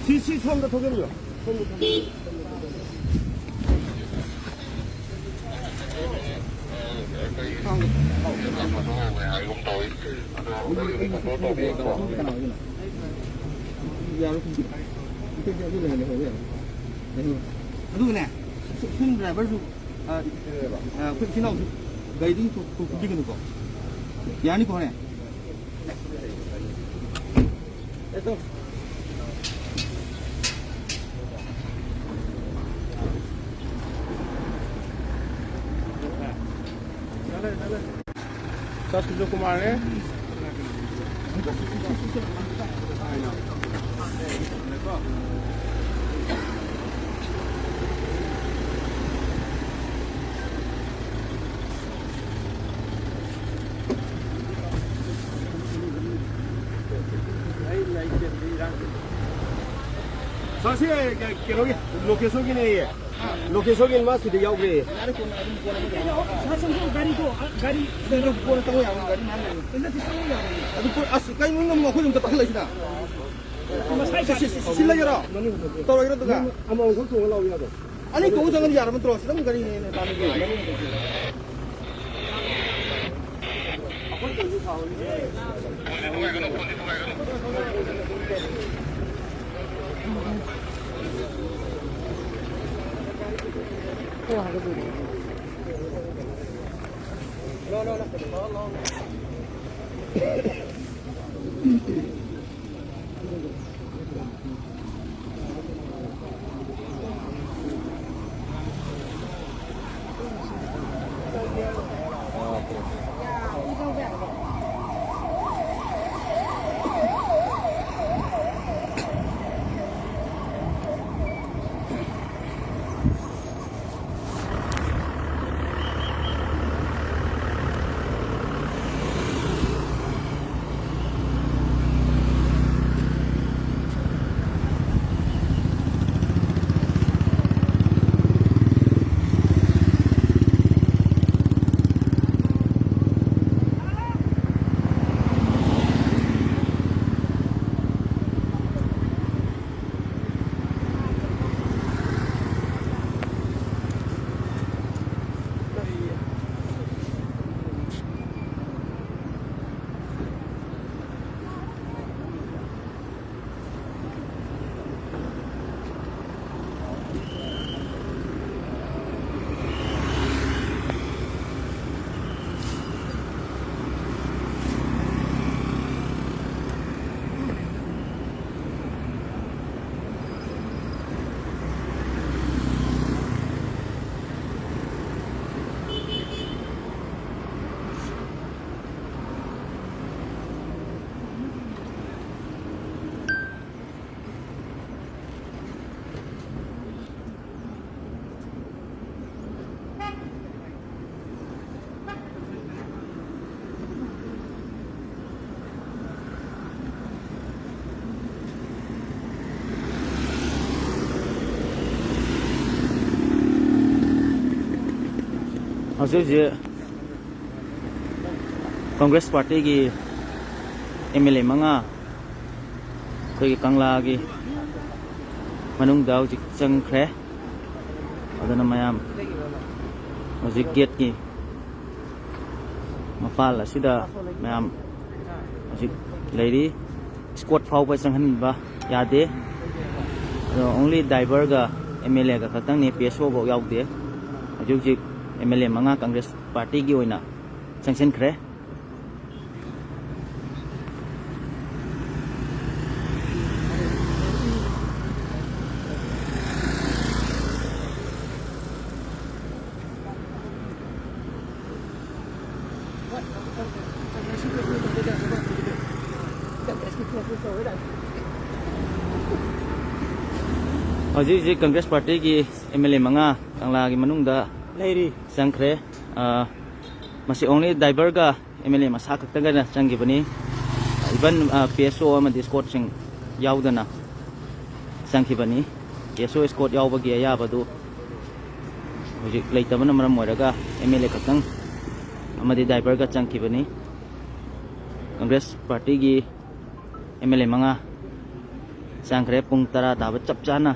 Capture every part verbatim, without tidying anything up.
ꯁꯤ, ꯁꯤ ꯁꯣꯝꯗ ꯊꯣꯛꯍꯟꯕꯤꯌꯣ꯫ ꯁꯣꯝꯗ ꯊꯣꯛꯍꯟꯕꯤꯌꯣ꯫ ꯑꯗꯨꯒꯅꯦ, ꯁ꯭ꯋꯤꯝ ꯗ꯭ꯔꯥꯏꯚꯔꯁꯨ, ꯑ, ꯑ, ꯑꯩꯈꯣꯏ ꯏꯆꯤꯟ ꯏꯅꯥꯎꯁꯨ ꯒꯥꯔꯤꯗꯒꯤ ꯊꯣꯛ-, ꯊꯣꯛ-, ꯊꯣꯛꯄꯤꯒꯅꯨꯀꯣ꯫ ꯌꯥꯅꯤꯀꯣ ꯍꯣꯔꯦꯟ? ꯁꯥꯔ ꯁꯨꯔꯖ ꯀꯨꯃꯥꯔꯅꯦ꯫ ꯁꯥꯔ, ꯁꯤ ꯀꯩꯅꯣꯒꯤ ꯂꯣꯀꯦꯁꯟꯒꯤꯅꯦꯌꯦ꯫ ꯂꯣꯀꯦꯁꯟꯒꯤ ꯃꯥ ꯁꯤꯗ ꯌꯥꯎꯈ꯭ꯔꯦ꯫ ꯁꯥꯔ, ꯁꯣꯝꯗ ꯒꯥꯔꯤꯗꯣ, ꯒꯥꯔꯤ ꯀꯣꯟꯅ ꯇꯧ ꯌꯥꯕꯅꯤ, ꯒꯥꯔꯤ ꯃꯌꯥꯝ ꯂꯩ꯫ ꯑꯗꯨ ꯄꯨ-, ꯑꯁ, ꯀꯩꯅꯣ ꯅꯪ ꯑꯩꯈꯣꯏꯗ ꯑꯝꯇ ꯄꯥꯈꯠꯂꯛꯏꯁꯤꯅ? ꯁꯤ, ꯁꯤ, ꯁꯤ, ꯁꯤ ꯂꯩꯒꯦꯔꯣ? ꯇꯧꯔꯒꯦꯔꯣ ꯑꯗꯨꯒ? ꯑꯃꯃꯝꯈꯛ ꯇꯣꯡꯉ ꯂꯥꯛꯑꯣ ꯌꯥꯗ꯭ꯔꯣ? ꯑꯅꯤ ꯇꯣꯡꯉ ꯆꯪꯉꯗꯤ ꯌꯥꯔꯕ ꯅꯠꯇ꯭ꯔꯣ? ꯁꯤꯗꯪ ꯒꯥꯔꯤꯅꯦꯅ ꯇꯥꯟꯅꯒꯦ꯫ ꯍꯧꯖꯤꯛ ꯍꯧꯖꯤꯛ ꯀꯪꯒ꯭ꯔꯦꯁ ꯄꯥꯔꯇꯤꯒꯤ ꯑꯦꯝ ꯑꯦꯜ ꯑꯦ ꯃꯉꯥ ꯑꯩꯈꯣꯏꯒꯤ ꯀꯪꯂꯥꯒꯤ ꯃꯅꯨꯡꯗ ꯍꯧꯖꯤꯛ ꯆꯪꯈ꯭ꯔꯦ꯫ ꯑꯗꯨꯅ ꯃꯌꯥꯝ ꯍꯧꯖꯤꯛ ꯒꯦꯠꯀꯤ ꯃꯄꯥꯜ ꯑꯁꯤꯗ ꯃꯌꯥꯝ ꯍꯧꯖꯤꯛ ꯂꯩꯔꯤ꯫ ꯏꯁꯀꯣꯠ ꯐꯥꯎꯕ ꯆꯪꯍꯟꯕ ꯌꯥꯗꯦ꯫ ꯑꯗꯣ only driverꯒ M L Aꯒ ꯈꯛꯇꯪꯅꯤ, P S O ꯐꯥꯎ ꯌꯥꯎꯗꯦ꯫ ꯍꯧꯖꯤꯛ ꯍꯧꯖꯤꯛ M L A ꯃꯉꯥ ꯀꯪꯒ꯭ꯔꯦꯁ ꯄꯥꯔꯇꯤꯒꯤ ꯑꯣꯏꯅ ꯆꯪꯁꯤꯟꯈ꯭ꯔꯦ꯫ ꯍꯧꯖꯤꯛ ꯍꯧꯖꯤꯛ ꯀꯪꯒ꯭ꯔꯦꯁ ꯄꯥꯔꯇꯤꯒꯤ M L A ꯃꯉꯥ ꯀꯪꯂꯥꯒꯤ ꯃꯅꯨꯡꯗ ꯂꯩꯔꯤ꯫ ꯆꯪꯈ꯭ꯔꯦ꯫ ꯑ, ꯃꯁꯤ only driverꯒ M L A ꯃꯁꯥ ꯈꯛꯇꯒꯅ ꯆꯪꯈꯤꯕꯅꯤ꯫ Even, ꯑ, P S O ꯑꯃꯗꯤ escortꯁꯤꯡ ꯌꯥꯎꯗꯅ ꯆꯪꯈꯤꯕꯅꯤ꯫ P S O escort ꯌꯥꯎꯕꯒꯤ ꯑꯌꯥꯕꯗꯨ ꯍꯧꯖꯤꯛ ꯂꯩꯇꯕꯅ ꯃꯔꯝ ꯑꯣꯏꯔꯒ M L A ꯈꯛꯇꯪ ꯑꯃꯗꯤ driverꯒ ꯆꯪꯈꯤꯕꯅꯤ꯫ ꯀꯪꯒ꯭ꯔꯦꯁ ꯄꯥꯔꯇꯤꯒꯤ M L A ꯃꯉꯥ ꯆꯪꯈ꯭ꯔꯦ꯫ ꯄꯨꯡ ꯇꯔꯥ ꯇꯥꯕ ꯆꯞ ꯆꯥꯅ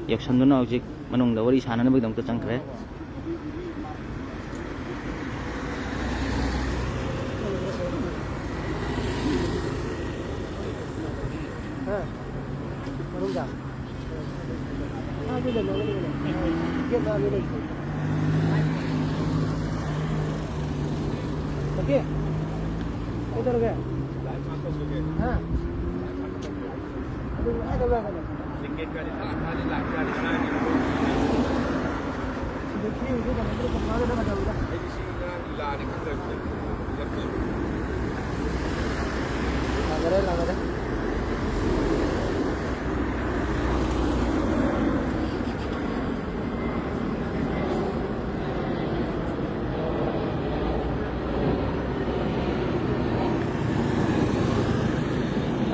ꯌꯧꯁꯟꯗꯨꯅ ꯍꯧꯖꯤꯛ ꯃꯅꯨꯡꯗ ꯋꯥꯔꯤ ꯁꯥꯟꯅꯅꯕꯒꯤꯗꯃꯛꯇ ꯆꯪꯈ꯭ꯔꯦ꯫ ꯍꯥ? ꯃꯅꯨꯡꯗ? ꯑꯥ, ꯑꯗꯨ ꯂꯩ, ꯑꯗꯨ ꯂꯩ꯫ ꯒꯦꯠ ꯃꯅꯥꯛꯇ ꯂꯩ꯫ ꯀꯩ? ꯀꯩꯗꯧꯔꯒꯦ? ꯍꯥ? ꯑꯗꯨ ꯍꯥꯏꯗꯕ ꯌꯥꯗꯕ꯫ ꯁꯤꯗ ꯊꯤꯔꯨꯁꯦ, ꯀꯩꯅꯣ, ꯑꯗꯨ ꯀꯧꯅꯔꯒ ꯃꯇꯝꯗ꯫ ꯂꯥꯛꯑꯔꯦ, ꯂꯥꯛꯑꯔꯦ꯫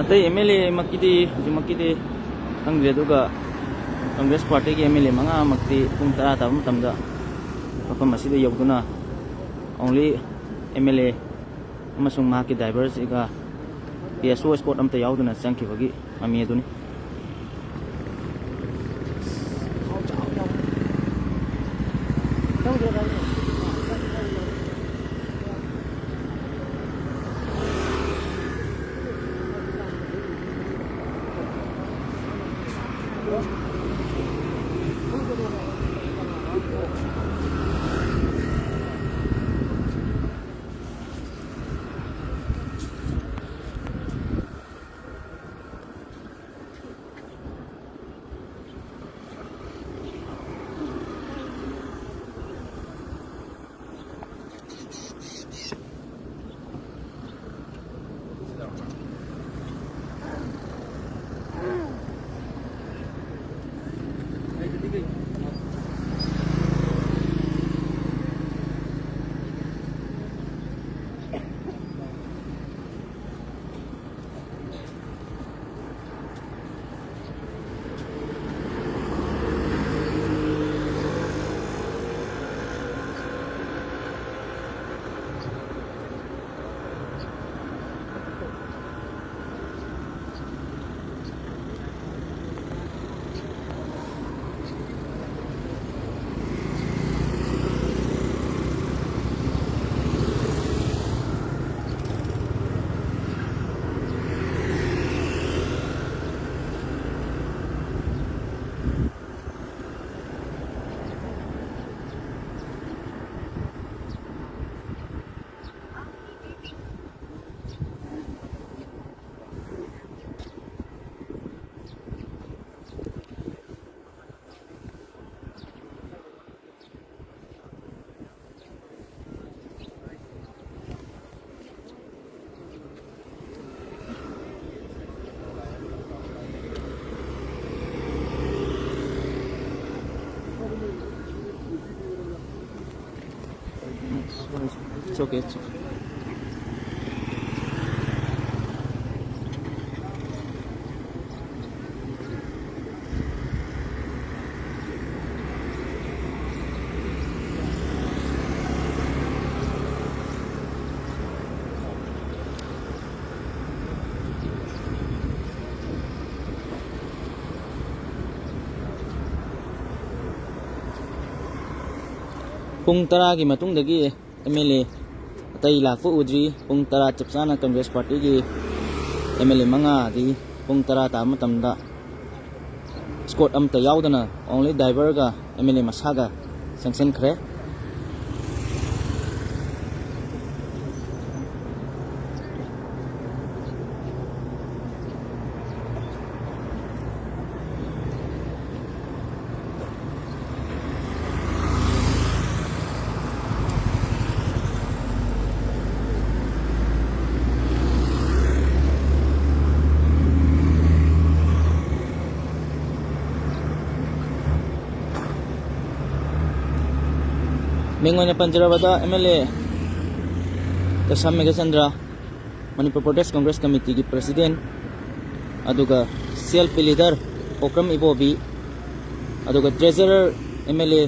ꯑꯇꯩ M L A ꯃꯛꯀꯤꯗꯤ ꯍꯧꯖꯤꯛꯃꯛꯀꯤꯗꯤ ꯈꯪꯗ꯭ꯔꯦ, ꯑꯗꯨꯒ ꯀꯪꯒ꯭ꯔꯦꯁ ꯄꯥꯔꯇꯤꯒꯤ M L A ꯃꯉꯥꯃꯛꯇꯤ ꯄꯨꯡ ꯇꯔꯥ ꯇꯥꯕ ꯃꯇꯝꯗ ꯃꯐꯝ ꯑꯁꯤꯗ ꯌꯧꯗꯨꯅ only M L A ꯑꯃꯁꯨꯡ ꯃꯍꯥꯛꯀꯤ driverꯁꯤꯒ P S O escort ꯑꯃꯠꯇ ꯌꯥꯎꯗꯅ ꯆꯪꯈꯤꯕꯒꯤ ꯃꯃꯤ ꯑꯗꯨꯅꯤ꯫ It's okay, it's okay. ꯄꯨꯡ ꯇꯔꯥꯒꯤ ꯃꯇꯨꯡꯗꯒꯤ ꯑꯦꯝ ꯑꯦꯜ ꯑꯦ ꯑꯇꯩ ꯂꯥꯛꯄ ꯎꯗ꯭ꯔꯤ꯫ ꯄꯨꯡ ꯇꯔꯥ ꯆꯞ ꯆꯥꯅ ꯀꯪꯒ꯭ꯔꯦꯁ ꯄꯥꯔꯇꯤꯒꯤ ꯑꯦꯝ ꯑꯦꯜ ꯑꯦ ꯃꯉꯥꯗꯤ ꯄꯨꯡ ꯇꯔꯥ ꯇꯥꯕ ꯃꯇꯝꯗ ꯏꯁꯀꯣꯔꯠ ꯑꯃꯠꯇ ꯌꯥꯎꯗꯅ only ꯗ꯭ꯔꯥꯏꯚꯔꯒ ꯑꯦꯝ ꯑꯦꯜ ꯑꯦ ꯃꯁꯥꯒ ꯆꯪꯁꯤꯟꯈ꯭ꯔꯦ꯫ ꯃꯤꯡ ꯑꯣꯏꯅ ꯄꯟꯖꯔꯕꯗ ꯑꯦꯝ ꯑꯦꯜ ꯑꯦ ꯇꯁꯥꯝ ꯃꯦꯘꯆꯟꯗ꯭ꯔ, ꯃꯅꯤꯄꯨꯔ ꯄ꯭ꯔꯣꯗꯦꯁ ꯀꯪꯒ꯭ꯔꯦꯁ ꯀꯃꯤꯇꯤꯒꯤ ꯄ꯭ꯔꯦꯁꯤꯗꯦꯟ, ꯑꯗꯨꯒ C L P leader Okram Ibobi, ꯑꯗꯨꯒ treasurer M L A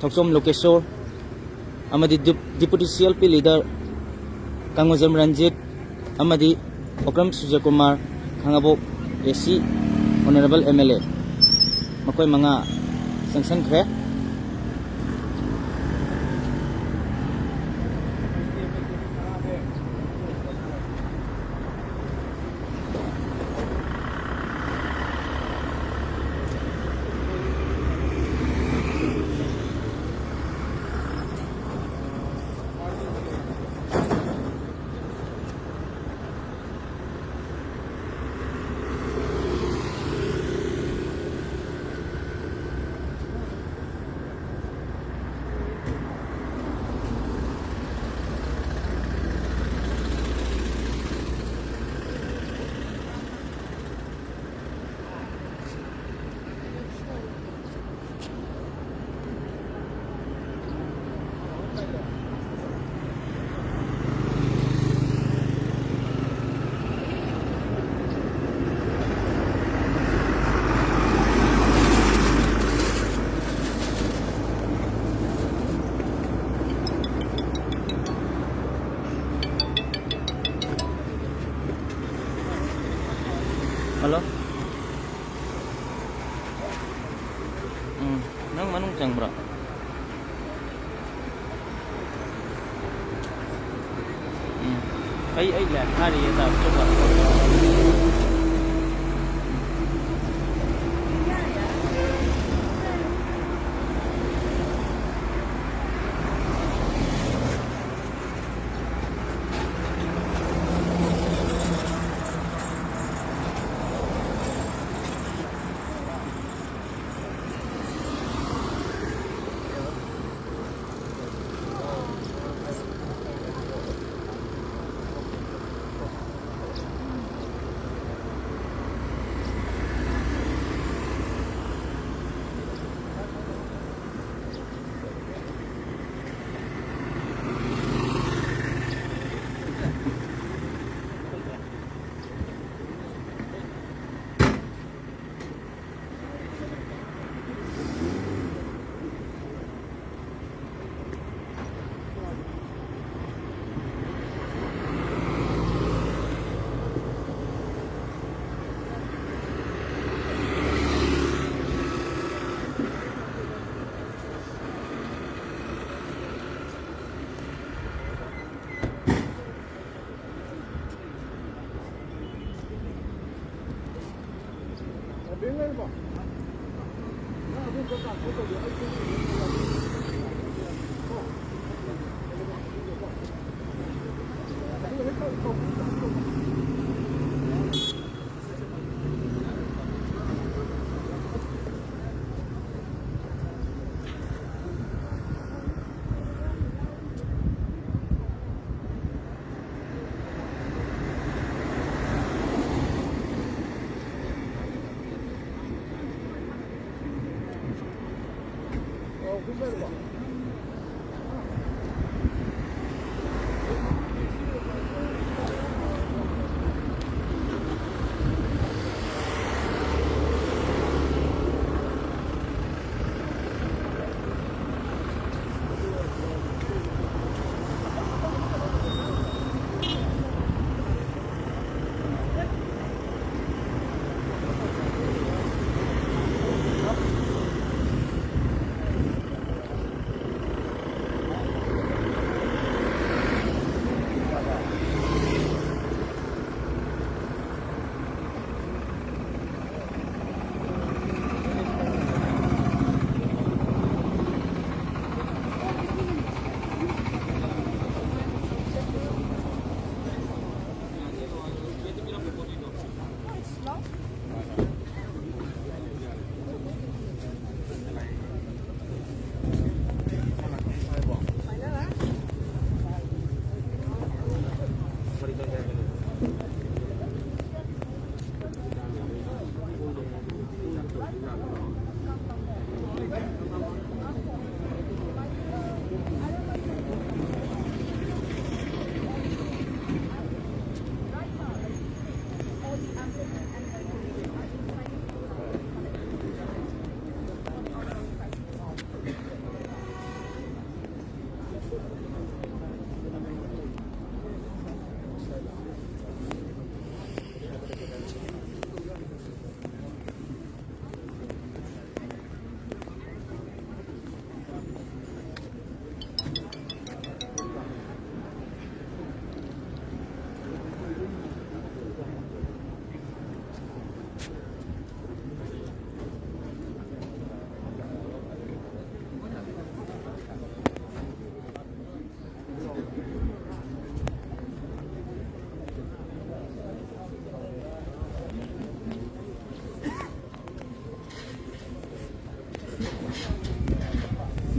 Thokchom Lokeshwor, ꯑꯃꯗꯤ ꯗꯤꯞ-, deputy C L P leader Kangujam Ranjit, ꯑꯃꯗꯤ ꯑꯣꯀ꯭ꯔꯝ ꯁꯨꯖꯌꯀꯨꯃꯥꯔ, ꯈꯥꯉꯕꯣꯛ ꯑꯦ ꯁꯤ ꯑꯣꯅꯔꯦꯕꯜ ꯑꯦꯝ ꯑꯦꯜ ꯑꯦ, ꯃꯈꯣꯏ ꯃꯉꯥ ꯆꯪꯁꯤꯟꯈ꯭ꯔꯦ꯫ ꯍꯜꯂꯣ꯫ ꯎꯝ, ꯅꯪ ꯃꯅꯨꯡ ꯆꯪꯕ꯭ꯔꯣ? ꯑꯩ ꯑꯩ ꯂꯥꯏꯔꯤꯛ ꯊꯥꯔꯤꯌꯦ ꯇꯥ ꯆꯠꯂꯣ꯫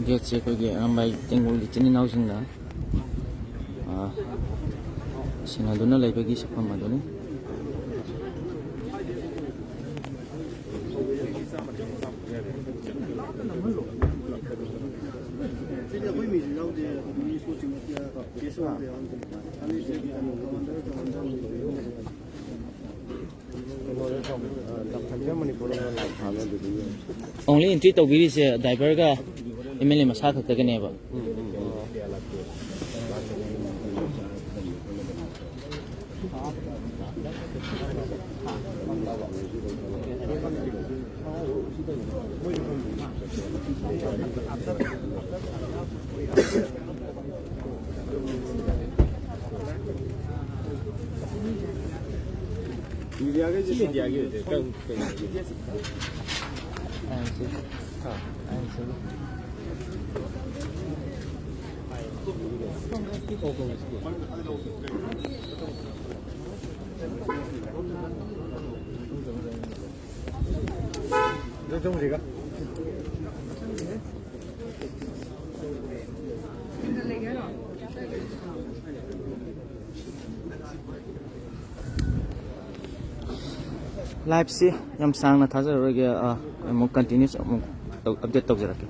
ꯒꯦꯠꯁꯦ ꯑꯩꯈꯣꯏꯒꯤ ꯑꯔꯥꯝꯕꯥꯏ ꯇꯦꯡꯒꯣꯜꯒꯤ ꯏꯆꯤꯟ ꯏꯅꯥꯎꯁꯤꯡꯅ, ꯑ, ꯁꯦꯟꯅꯗꯨꯅ ꯂꯩꯕꯒꯤ ꯁꯛꯐꯝ ꯑꯗꯨꯅꯤ꯫ ꯁꯤꯗꯤ ꯑꯩꯈꯣꯏ ꯃꯤꯁꯨ ꯌꯥꯎꯗꯦ, ꯑꯗꯨꯝ ꯃꯤ ꯁꯣꯠꯁꯤꯡ ꯉꯥꯛꯇ ꯀꯦꯁ ꯑꯣꯏꯕ ꯌꯥꯎꯔꯝꯗꯦ꯫ ꯑꯅꯤꯁꯦ ꯀꯃꯥꯟꯗꯔ, ꯀꯃꯥꯟꯗꯔ ꯑꯣꯏꯕ꯫ Only entry ꯇꯧꯕꯤꯔꯤꯁꯦ ꯗ꯭ꯔꯥꯏꯚꯔꯒ ꯑꯦꯝ ꯑꯦꯜ ꯑꯦ ꯃꯁꯥ ꯈꯛꯇꯒꯅꯦꯕ꯫ ꯃꯤꯗꯤꯌꯥꯒꯤꯁꯦ ꯁꯤ ꯃꯤꯗꯤꯌꯥꯒꯤ ꯑꯣꯏꯗꯣꯏ ꯀꯔꯝ ꯀꯩꯅꯣ? Liveꯁꯤ ꯌꯥꯝ ꯁꯥꯡꯅ ꯊꯥꯖꯔꯔꯣꯏꯒꯦ, ꯑ, ꯑꯃꯨꯛ continuous ꯑꯃꯨꯛ ꯇꯧ-, update ꯇꯧꯖꯔꯛꯀꯦ꯫